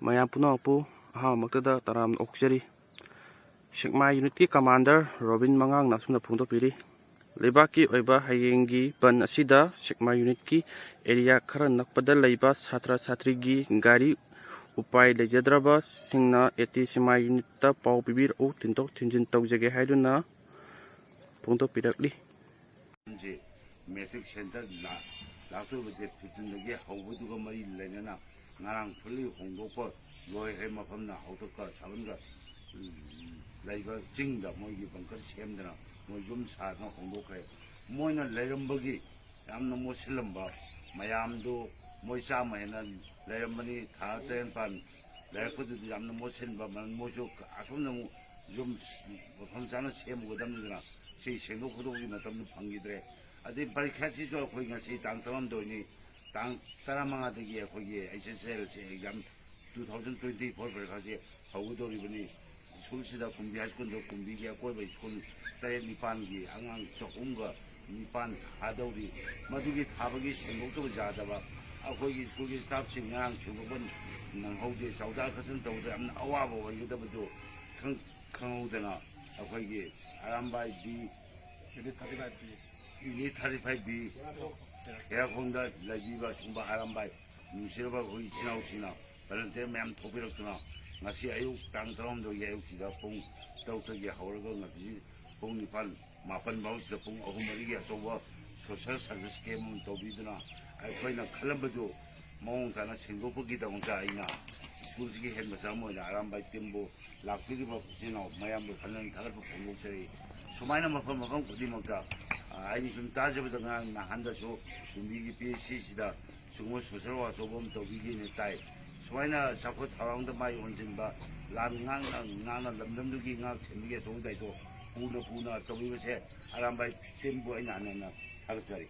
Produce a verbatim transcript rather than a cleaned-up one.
ꯃꯌꯥꯝ ꯄꯨꯝꯅꯃꯛꯄꯨ ꯑꯍꯥꯟꯕꯃꯛꯇꯗ ꯇꯔꯥꯝꯅ ꯑꯣꯛꯆꯔꯤ꯫ ꯁꯦꯛꯃꯥꯏ ꯌꯨꯅꯤꯠꯀꯤ ꯀꯃꯥꯟꯗꯔ ꯔꯣꯕꯤꯟ ꯃꯉꯥꯡꯅ ꯑꯁꯨꯝꯅ ꯐꯣꯡꯗꯣꯛꯄꯤꯔꯤ, ꯂꯩꯕꯥꯛꯀꯤ ꯑꯣꯏꯕ ꯍꯌꯦꯡꯒꯤ ꯕꯟ ꯑꯁꯤꯗ ꯁꯦꯛꯃꯥꯏ ꯌꯨꯅꯤꯠꯀꯤ ꯑꯦꯔꯤꯌꯥ ꯈꯔ ꯅꯛꯄꯗ ꯂꯩꯕ ꯁꯥꯇ꯭ꯔ ꯁꯥꯇ꯭ꯔꯤꯒꯤ ꯒꯥꯔꯤ ꯎꯄꯥꯏ ꯂꯩꯖꯗ꯭ꯔꯕꯁꯤꯡꯅ ꯑꯦ ꯇꯤ ꯁꯦꯛꯃꯥꯏ ꯌꯨꯅꯤꯠꯇ ꯄꯥꯎ ꯄꯤꯕꯤꯔꯛꯎ, ꯊꯤꯟꯗꯣꯛ ꯊꯤꯟꯖꯤꯟ ꯇꯧꯖꯒꯦ ꯍꯥꯏꯗꯨꯅ ꯐꯣꯡꯗꯣꯛꯄꯤꯔꯛꯂꯤ꯫ ꯃꯦꯇ꯭ꯔꯤꯛ ꯁꯦꯟꯇꯔ ꯂꯥꯛꯇꯧꯔꯤꯕ ꯗꯦꯠ ꯐꯤꯐꯇꯤꯟꯗꯒꯤ ꯍꯧꯕꯗꯨꯒ ꯃꯔꯤ ꯂꯩꯅꯅ ꯉꯔꯥꯡ ꯐꯨꯜꯂꯤ ꯍꯣꯡꯗꯣꯛꯄ ꯂꯣꯏꯈ꯭ꯔꯦ꯫ ꯃꯐꯝꯅ ꯍꯧꯗꯛꯀ ꯁꯥꯕꯟꯒ ꯂꯩꯕ ꯆꯤꯡꯗ ꯃꯣꯏꯒꯤ ꯕꯪꯀꯔ ꯁꯦꯝꯗꯅ ꯃꯣꯏ ꯌꯨꯝ ꯁꯥꯗꯅ ꯍꯣꯡꯗꯣꯛꯈ꯭ꯔꯦ꯫ ꯃꯣꯏꯅ ꯂꯩꯔꯝꯕꯒꯤ ꯌꯥꯝꯅ ꯃꯣꯠꯁꯤꯜꯂꯝꯕ ꯃꯌꯥꯝꯗꯨ, ꯃꯣꯏ ꯆꯥꯝꯃ ꯍꯦꯟꯅ ꯂꯩꯔꯝꯕꯅꯤ꯫ ꯊꯥ ꯇꯔꯦꯠ ꯅꯤꯄꯥꯟ ꯂꯩꯔꯛꯄꯗꯨꯗ ꯌꯥꯝꯅ ꯃꯣꯠꯁꯤꯟꯕ ꯃꯔꯝ ꯃꯣꯏꯁꯨ ꯑꯁꯣꯝꯗ ꯑꯃꯨꯛ ꯌꯨꯝ ꯃꯐꯝ ꯆꯥꯅ ꯁꯦꯝꯃꯨꯒꯗꯕꯅꯤꯗꯅ ꯁꯤ ꯁꯦꯡꯗꯣꯛ ꯈꯣꯠꯇꯣꯛꯄꯒꯤ ꯃꯇꯝꯗꯨ ꯐꯪꯈꯤꯗ꯭ꯔꯦ꯫ ꯑꯗꯩ ꯄꯔꯤꯈ꯭ꯌꯥꯁꯤꯁꯨ ꯑꯩꯈꯣꯏ ꯉꯁꯤ ꯇꯥꯡ ꯇꯔꯥꯍꯨꯝꯗꯣꯏꯅꯤ, ꯇꯥꯡ ꯇꯔꯥꯃꯉꯥꯗꯒꯤ ꯑꯩꯈꯣꯏꯒꯤ H S L C exam two thousand twenty four ꯄꯔꯤꯈꯥꯁꯦ ꯍꯧꯒꯗꯧꯔꯤꯕꯅꯤ꯫ ꯁ꯭ꯀꯨꯜꯁꯤꯗ ꯀꯨꯝꯕꯤ ꯍꯥꯏ ꯁ꯭ꯀꯨꯜꯗ ꯀꯨꯝꯕꯤꯒꯤ ꯑꯀꯣꯏꯕ ꯁ꯭ꯀꯨꯜ ꯇꯔꯦꯠ ꯅꯤꯄꯥꯟꯒꯤ ꯑꯉꯥꯡ ꯆꯍꯨꯝꯒ ꯅꯤꯄꯥꯟ ꯊꯥꯗꯧꯔꯤ꯫ ꯃꯗꯨꯒꯤ ꯊꯥꯕꯒꯤ ꯁꯦꯡꯗꯣꯛꯇꯕ ꯌꯥꯗꯕ, ꯑꯩꯈꯣꯏꯒꯤ ꯁ꯭ꯀꯨꯜꯒꯤ ꯁ꯭ꯇꯥꯐꯁꯤꯡ ꯉꯔꯥꯡ ꯁꯦꯡꯗꯣꯛꯄ ꯅꯪꯍꯧꯗꯦ꯫ ꯆꯧꯗꯥ ꯈꯛꯇꯪ ꯇꯧꯕꯗ ꯌꯥꯝꯅ ꯑꯋꯥꯕ ꯑꯣꯏꯒꯗꯕꯗꯨ ꯈꯪ-, ꯈꯪꯍꯧꯗꯅ ꯑꯩꯈꯣꯏꯒꯤ Arambai B, unit thirty five B, unit thirty five B ꯈꯦꯔꯥꯈꯣꯡꯗ ꯂꯩꯕꯤꯕ ꯁꯤꯒꯨꯝꯕ ꯑꯔꯥꯝꯕꯥꯏ ꯅꯨꯡꯁꯤꯔꯕ ꯑꯩꯈꯣꯏ ꯏꯆꯤꯟ ꯏꯅꯥꯎꯁꯤꯡꯅ ꯚꯣꯂꯨꯟꯇꯤꯌꯔ ꯃꯌꯥꯝ ꯊꯣꯛꯄꯤꯔꯛꯇꯨꯅ ꯉꯁꯤ ꯑꯌꯨꯛ ꯇꯥꯡ ꯇꯔꯥꯍꯨꯝꯗꯣꯏꯒꯤ ꯑꯌꯨꯛꯁꯤꯗ ꯄꯨꯡ ꯇꯔꯨꯛꯇꯒꯤ ꯍꯧꯔꯒ ꯉꯁꯤ ꯄꯨꯡ ꯅꯤꯄꯥꯟ, ꯃꯥꯄꯟ ꯐꯥꯎꯁꯤꯗ ꯄꯨꯡ ꯑꯍꯨꯝ ꯃꯔꯤꯒꯤ ꯑꯆꯧꯕ ꯁꯣꯁꯦꯜ ꯁꯔꯚꯤꯁ ꯀꯦꯝ ꯑꯃ ꯇꯧꯕꯤꯗꯨꯅ ꯑꯩꯈꯣꯏꯅ ꯈꯜꯂꯝꯕꯗꯨ ꯃꯑꯣꯡ ꯇꯥꯅ ꯁꯦꯡꯗꯣꯛꯄꯒꯤꯗꯃꯛꯇ ꯑꯩꯅ ꯁ꯭ꯀꯨꯜꯁꯤꯒꯤ ꯍꯦꯗ ꯃꯥꯁꯇꯔ ꯑꯃ ꯑꯣꯏꯅ ꯑꯔꯥꯝꯕꯥꯏ ꯇꯤꯝꯕꯨ ꯂꯥꯛꯄꯤꯔꯤꯕ ꯏꯆꯤꯟ ꯏꯅꯥꯎ ꯃꯌꯥꯝꯕꯨ ꯐꯖꯅ ꯊꯥꯒꯠꯄ ꯐꯣꯡꯗꯣꯛꯆꯔꯤ꯫ ꯁꯨꯃꯥꯏꯅ ꯃꯐꯝ ꯃꯐꯝ ꯈꯨꯗꯤꯡꯃꯛꯇ, ꯑ, ꯑꯩꯅ ꯁꯨꯝ ꯇꯥꯖꯕꯗ ꯉꯔꯥꯡ ꯅꯍꯥꯟꯗꯁꯨ ꯀꯨꯝꯕꯤꯒꯤ ꯄꯤ ꯑꯩꯆ ꯁꯤꯁꯤꯗ ꯁꯤꯒꯨꯝꯕ ꯁꯣꯁꯦꯜ ꯋꯥꯔꯛ ꯑꯆꯧꯕ ꯑꯃ ꯇꯧꯕꯤꯒꯦꯅ ꯇꯥꯏ꯫ ꯁꯨꯃꯥꯏꯅ ꯆꯥꯎꯈꯠ ꯊꯧꯔꯥꯡꯗ ꯃꯥꯏ ꯑꯣꯟꯁꯤꯟꯕ, ꯂꯥꯟ ꯉꯥꯛꯅ ꯉꯥꯛꯅ ꯂꯝꯗꯝꯗꯨꯒꯤ ꯉꯥꯛ ꯁꯦꯟꯕꯒꯤ ꯑꯆꯧꯕ ꯗꯥꯏꯇꯣ ꯄꯨꯅ ꯄꯨꯅ ꯇꯧꯕꯤꯕꯁꯦ ꯑꯔꯥꯝꯕꯥꯏ ꯇꯤꯝꯕꯨ ꯑꯩꯅ ꯍꯟꯅ ꯍꯟꯅ ꯊꯥꯒꯠꯆꯔꯤ꯫